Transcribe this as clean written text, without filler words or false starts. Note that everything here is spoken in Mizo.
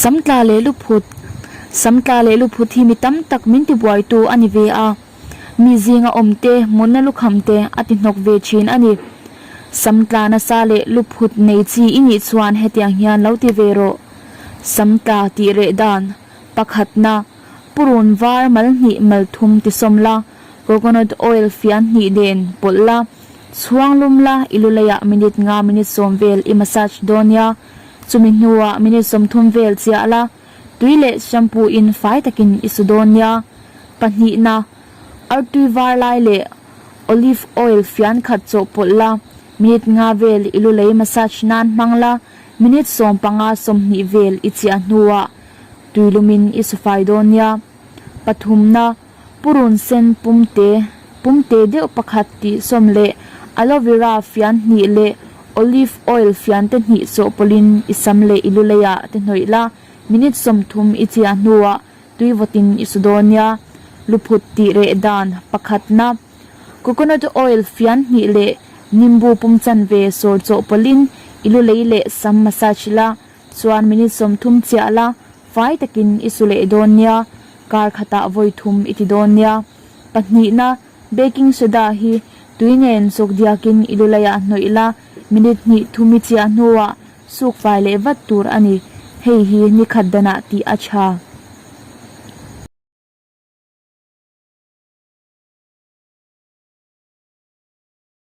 Samtla leh luphut Samtla leh luphut hi mi tam tak min tibuaitu a ni ve a, mi zinga awm te, mutna lukham te a ti hnawk ve thin a ni. Samtla nasa leh luphut nei chi i nih chuan hetiang hian lo ti ve rawh. Samtla tih reh dan pakhatna, Purun var mal hnih mal thum tisawm la, coconut oil fian hnih nen pawlh la, chhuang lum la i lu leiah minute nga minute sawm vel i massage dawn nia. Chumi hnuah minute 30 vel chiah la, tui leh shampoo in fai takin i su dawn nia. Pahnihna, artui var lai leh olive oil fian khat chawhpawlh la, minute nga vel i lu lei massage nan hmang la, minute 15 20 vel i chiah hnuah tui lumin i su fai dawn nia. Pathumna, purun sen pumte, pumte deuh pakhat tih sawm leh aloe vera fian hnih leh olive oil fian te hnih chawhpawlhin i sam leh i lu leiah te hnawih la, minute 30 i chiah hnuah tui vawtin i su dawn nia. Luphut tih reh dan pakhatna, coconut oil fian hnih leh nimbu pum chanve sawr chawhpawlhin i lu lei leh sam massage la, Chuan minute 30 chiah la, fai takin i su leh dawn nia, kar khatah vawi thum i ti dawn nia. Pahnihna, baking soda hi tui nen chawk diakin i lu laiah hnawih la, minute hnih thum i chiah hnuah suk fai leh vat tur a ni. Hei hi ni khat danah tih a tha.